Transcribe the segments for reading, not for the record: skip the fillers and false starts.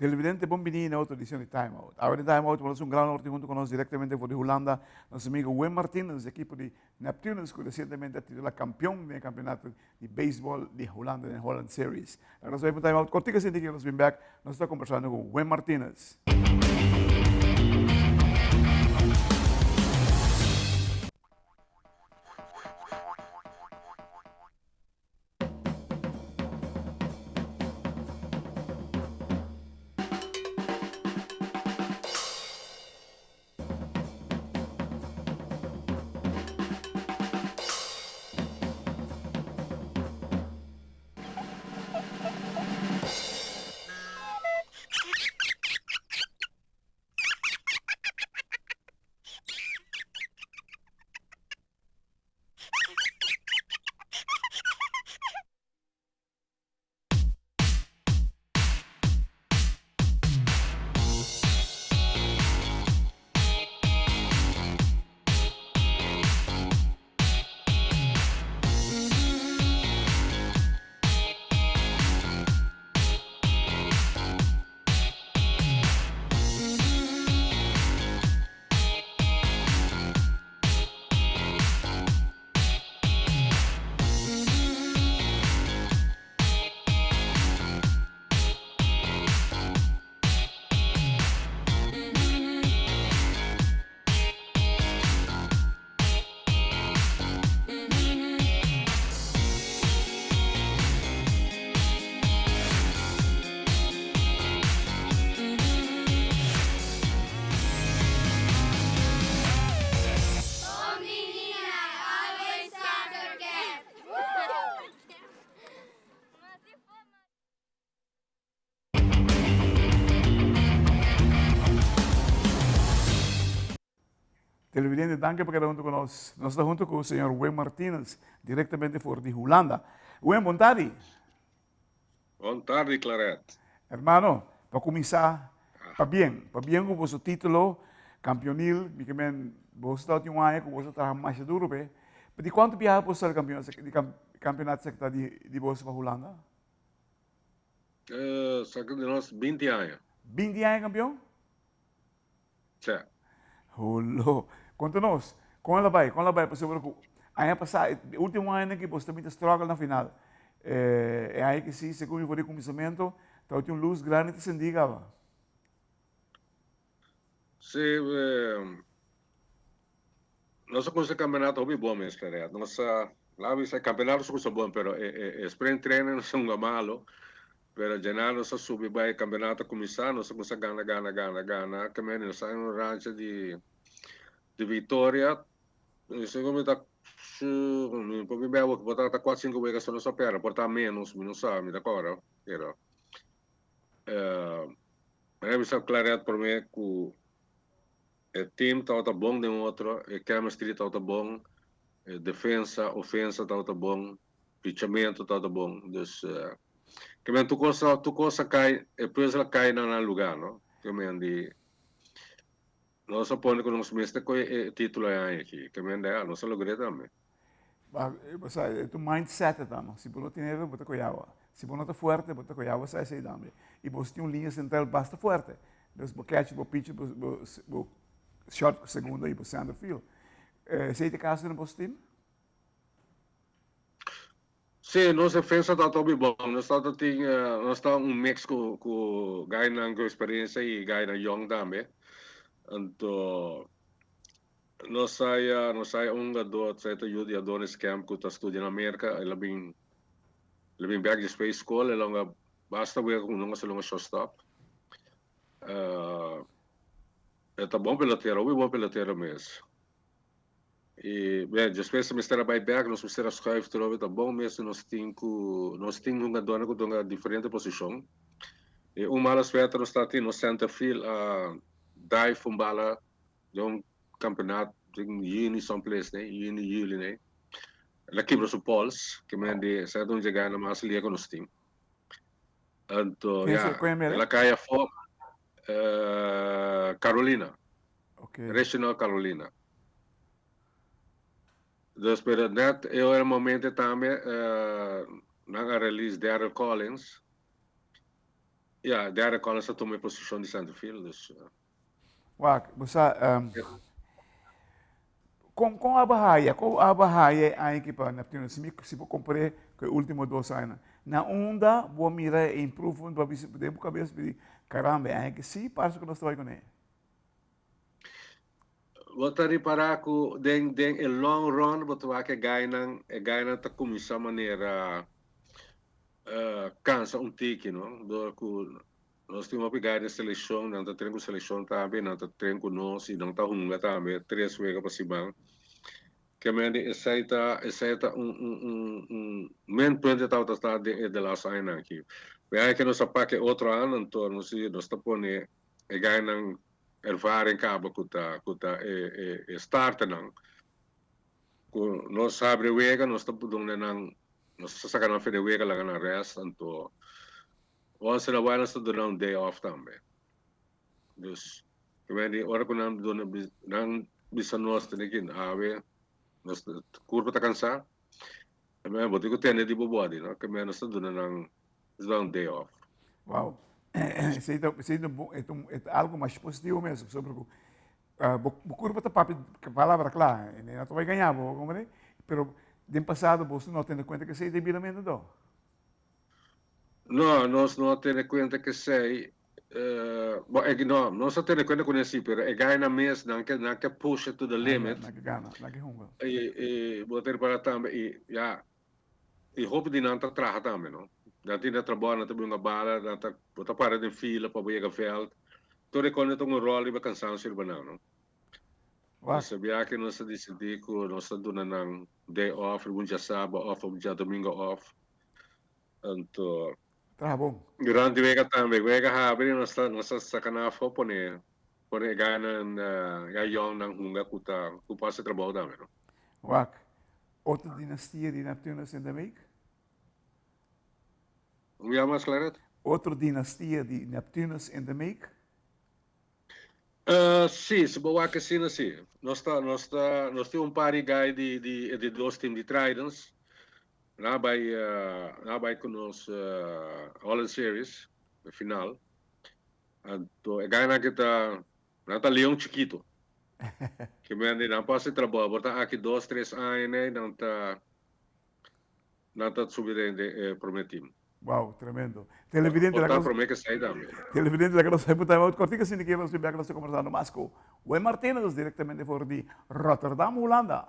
Televidente, bon bini na otro edicion di Time Out. Awe den Time Out bo un gran honor tin hunto cu nos directamente for di Hulanda, nos amigo Wim Martinez, equipo di Neptunus, cu recientemente a titula campeon den e campeonato di baseball di Hulanda den Holland Series. Laga nos bay pa un Time Out cortico sinti que nos bin back, nos ta conversando cu Wim Martinez. Televidente, danki pa keda huntu ku nos. Nos ta huntu ku señor Wim Martinez, direktamente for di Hulanda. Wim, bon tardi. Bon tardi, Claret. Hermano, pa kuminsá, pabien. Pabien ku boso título kampionil. Mi ke men, boso tabatin un aña ku boso a traha masha duru p'e. Pero di kuantu biaha boso sali kampion di kampionato sekta di boso pa Hulanda? Esaki di nos binti aña. Binti aña kampion? Tja. Holo. Konta nos, kon el a bai? Kon el a bai? Pasobra ku aña pasá, e último añanan ku boso ta binti struggle na final. E aña ki si, segun mi for di kuminsamentu, tabatin un lus grandi ta sendí kaba. Sí, nos a kuminsá kampeonato hopi bon mes, Claret. Nos a, laga bisa, e kampeonato a kuminsá bon, pero e e spring training nos a hunga malo. Pero djena nos a subi bai e kampeonato a kuminsá, nos a kuminsá gana, gana, gana, gana. Kemey nos a un rancha di di viktoria. Mi segun mi ta mi por bin bèwè ku por ta kuat sinku wega so nos a pèrdè, por ta ménos, mi no sa, mi ta kòrda, pero Mi a bisa Claret prome cu e team tabata bon den otro, e chemistry tabata bon, e defensa, ofensa tabata bon, pichamento tabata bon. Dus ke men tur cos tur cos a cay, e puzzel a cay na nan lugar no. Ke men di nos a pone cu nos mester coge e titulo e aña aki. Ke men di ah nos a logr'e tambe. Bo sa, e tu mindset ta no. Si bo no tin bo ta coge awa. Si bo no ta fuerte, bo ta coge awa sa esey tambe. Y bo tin un liña central basta fuerte. Dus bo catch, bo pitch, bo bo short cu segunda y bo center field. Esey ta e caso den bo team? Sí, nos defensa ta topi bon. Nos ta tin, nos ta un mix cu cu guynan cu experiencia y guynan young tambe. Anto nos haya nos haya un hungador sa ta yu di Adonis Camp cu ta studia na Merca. El a bin el a bin bek despues di scol. El a hunga basta wega cu nos, el a hunga shortstop. E ta bon pelotero, hopi bon pelotero mes. I bien, despues mester a bai bek, nos mester a schuif trobe, ta bon mes nos tin ku nos tin hungadónan ku ta hunga diferente posishon. I un mala suerte nos ta tin nos center field a dive un bala den un kampeonato den juni someplace ne, juni, juli ne. El a kibra su pols, ke men di esei ta un djegana mas lia ku nos tin. Anto ya, el a kai afó Carolina. Okay. Reginald Carolina. Dus pero net e ora momento tambe uh, nan a release Daryl Collins. Ya, Derek Collins a tuma e posishon di center field, dus. Wak, bo sa, kon kon abo haya, kon abo haya e aña aki pa Neptunus? Si mi si bo kompar'é ku e último dos añanan, na unda bo a mira e improvement bo a bisa den bo kabes bo di, karamba e aña aki sí parse ku nos ta bai kuné. Bo ta ripará ku den den e long run bo ta wak e gainan, e gainan ta kuminsá manera kansa un tiki no, dor ku nos tin hopi gai den selekshon, nan ta tren ku selekshon tambe, nan ta tren ku nos i nan ta hunga tambe tres wega pa siman. Kemen di esei ta esei ta un un un un minpunt e tabata ta den e de laatste añanan aki. Wea ke nos a paka e otro aña anto nos nos ta pone E gainan ervaring kaba ku ta ku ta e e e starternan ku nos habri wega nos ta duna nan nos ta saka nan for di wega laga nan rest anto once in a while nos ta duna un day off tambe dus kimendi ora ku nan duna nan bisa nos tene ki awe nos kurpo ta kansa bo tin ku tende di bo body no kimendi nos ta duna nan Nos da un day off. Wow. Esei ta, esei ta, e ta, e ta algo mas positivo mes, pasobra ku uh, bo, bo kurpa ta papia palabra kla, e no ta bai gaña bo, komprende? Pero den pasado bo no tene kuenta ku esei debidamente anto. No, nos no tene kuenta ku esei. Uh, bo, e, no, nos a tene kuenta ku esei, pero e gana mes, nan ke, nan ke push it to the limit. Nan ke gana, nan ke hunga. E, e, bo ta repara tambe, e, ja, I hopi di nan ta traha tambe, no? Nan tin na trabou, nan ta bunga bala, nan ta, bo ta para den fila pa bo yega veld. Tur e kos ta un ròl riba kansansio riba nan, no? Wak. Nos a biaha nos a disidí ku nos ta duna nan day off, riba un djasaba òf un djadomingo òf. Anto. Traha bon. Durante wega tambe, wega habri nos ta nos ta saka nan afó pone pone e gainan e yòngnan hunga ku ta ku por hasi trabou tambe, no? Wak. Otro dinastia di Neptunus in the make? Un bia mas, Claret? Otro dinastia di Neptunus in the make? Sí, si bo wak asina sí. Nos ta, nos ta, nos tin un par di guy di, di e di dos team di Tridents. Nan a bai, nan a bai ku nos Holland Series, e final. Anto e guynan aki ta, Nan ta leon chikito. Ke men di nan pasa e trabou. Por ta aki dos, tres aña nei nan ta nan ta subi den den e prome team. Wow, tremendo. Televidente Por ta prome ke sai tambe. Televidente laga nos hei time out kortiko sinti ke nos bin bek nos ta kombersando mas ku Wim Martinus direktamente for di Rotterdam, Hulanda.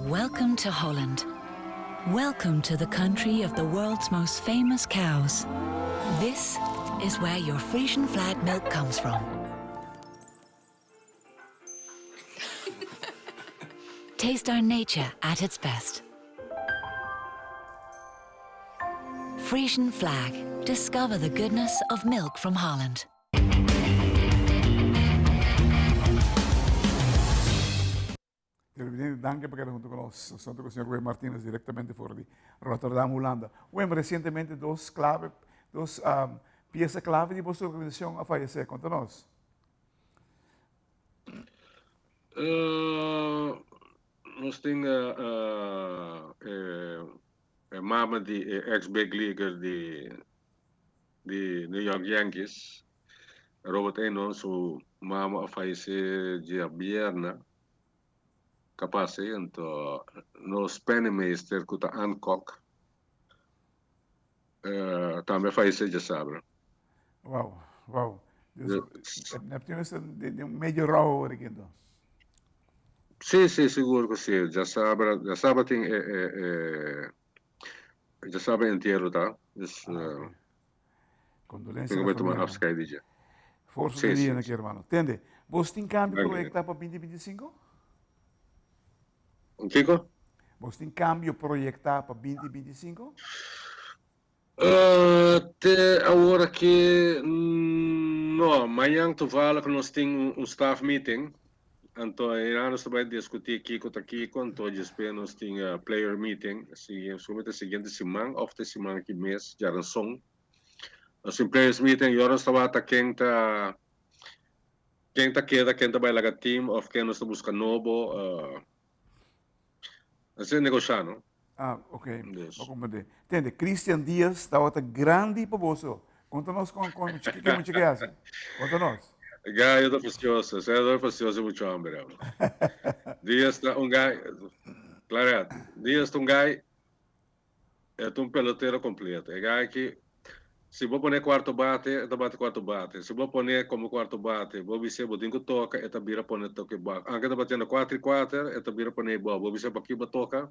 Welcome to Holland. Welcome to the country of the world's most famous cows. This is where your Frisian flag milk comes from. Taste our nature at its best. Frisian flag. Discover the goodness of milk from Holland. Televidente, danki pa keda hunto ku nos. Nos ta ku señor Wim Martinez direktamente for di Rotterdam, Hulanda. Wim, resientemente dos klave, dos um, piesa klave di boso organisashon a fayesé. Konta nos. Uh, nos tin uh, uh, e, e mama di e ex big leaguer di di New York Yankees, Robert Eno, su mama a fayesé djabièrnè kapas ei, anto nos penningmeester ku ta Ann Kok tambe a fayesé djasabra. Wow, wow. Dus Neptunus ta den un medio rou awor aki enton. Sí, sí, sigur ku sí. Djasabra, djasabra tin e e e Djasabra entiero ta. Dus, Ah, ok. Condolencia Tengo na que tomar familia. afscheid di dje. Forza Sí, di sí, dia na sí. ki hermano. Tende, bos tin cambio Dank je. proyecta pa 2025? Un kiko? Bos tin cambio proyecta pa 2025? Uh, te awor aki, no. Mañan toevallig nos tin un, un staff meeting. Anto einan nos ta bai diskutí kiko ta kiko, anto despues nos tin player meeting, si solamente siguiente siman òf te siman aki mes, djaranson. Nos tin players meeting, yora nos tabata ken ta. Ken ta keda, ken ta bai laga team of ken nos ta buska nobo. Asina negosha, no? Ah, ok. Bo comprende. Tende, Christian Diaz tabata grandi pa boso. Conta nos con con ke mucha ke haci. Conta nos. Gai ta facioso, sea ta facioso mucho hombre. Amo. Diaz ta un gai, Claret, Diaz ta un gai, e ta un pelotero completo. E gai ki, si bo pone cuarto bate, e ta bate cuarto bate. Si bo pone como cuarto bate, bo bis'é bo tin cu toca, e ta bira pone toque bou. Aunke e ta batiendo cuatro y cuater, e ta bira pone bou. Bo bis'é paki bo toca,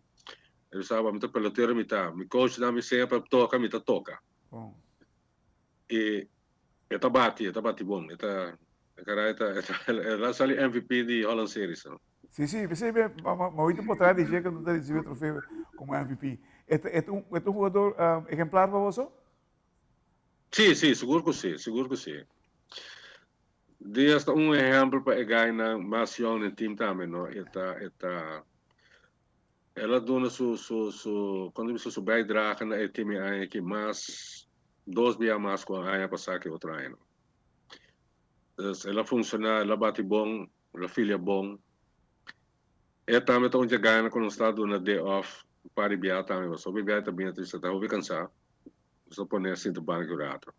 e bisa bo, mi ta pelotero mi ta. Mi coach nan mi siña pa toca, mi ta toca. Y e ta bati, e ta bati bon. E ta, e caray ta, el a sali MVP di Holland Series. No? Sí, sí, sí, ma ahorita por traer dice que no te recibe trofeo como MVP. ¿Este, este, un, este un jugador ejemplar para vos? Sí, sí, seguro que sí, seguro que sí. Diaz ta un ehempel pa e guynan mas young den team tambe, no? E ta, e ta, el a duna su, su, su, cuando bisa su bijdrage na e team e aña aki mas, dos bia mas cu aña pasa que otro aña, no? Dus el a funciona, el a bati bon, el a filia bon. E tambe ta un dje guynan cu nos ta duna day off un par di bia tambe, pasobra hopi bia e ta bini ta hopi cansa, nos ta pone sinta banki un rato.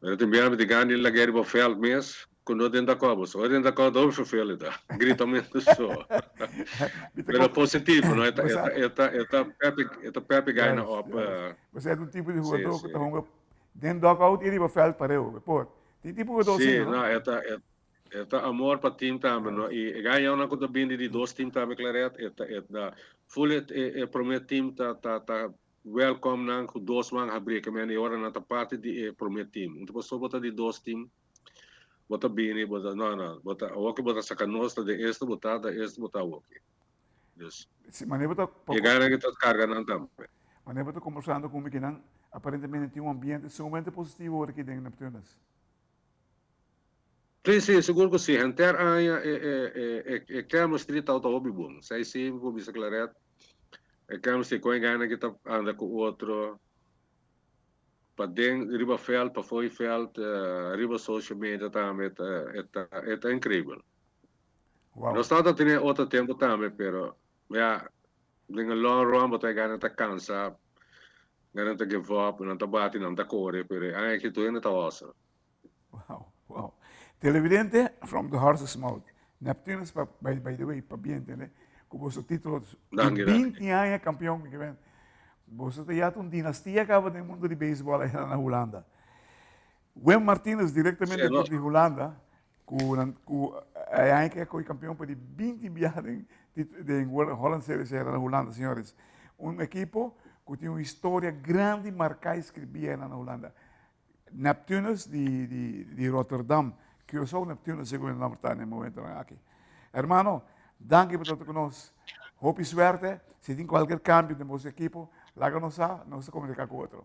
Pero tin biaha mi tin gana di lag'é riba veld mes ku no den dakò bo. So den dakò ta hopi ferfeel ta. Gritamento so. Pero positivo no, e ta e ta e ta pepe e ta pepe gaina op. Bo sa un tipo di hugadó ku ta hunga den dugout i riba veld pareu. Por. Tin tipo hugadó asina no? Si, no e ta e ta amor pa team tambe no. I e gañanan ku ta bini di dos team tambe Claret e ta e ta ful e e prome team ta ta ta Welkom nan ku dos man habrí ke men e ora nan ta parti di e promé tim. Un ta paso bo ta di dos tim, bo ta bini, bo ta no no, bo ta awoki bo ta saka nos ta den esta bo ta, den esta bo ta awoki. Dus Si, manera bo ta e gana ke ta karga nan tambe. Manera bo ta kombersando ku mi ke nan aparentemente tin un ambiente sumamente positivo ora ki den Neptunus. Si, si, sigur ku si. Henter aña e e e e chemistry tabata hopi bon. Esei si mi por bisa Claret. E chemistry kon e gana ki ta anda ku otro paden riba veld, pafó di veld, riba social media tambe ta e ta e ta increibel. Wow. Nos tabata tene otro tempo tambe pero ya den e long run bo ta e gana ta cansa, gana ta give up, nan ta bati, nan ta kore pero e aña aki tur hende ta hustle. Wow, wow. Televidente, from the horse's mouth. Neptunus, pa, by, by the way, pa bien, entende? Ku boso título Danki, de danki. 20 aña campeón, mi ben. Boso ta ya un dinastía kaba den mundo di béisbol allá na Hulanda. Wim Martinez directamente Sí, no. for di Hulanda, ku nan ku e aña ke koi campeón pa di 20 biaha den den World Holland Series era na Hulanda, señores. Un equipo ku tin un historia grandi marká i skribí na Hulanda. Neptunus di, di, di Rotterdam. Curaçao Neptunus, segun e nomber ta na e momentonan aki. Hermano, danki pa ta ku nos. Hopi suerte. Si tin kualkier kambio den boso ekipo, laga nos sa, nos ta komuniká ku otro.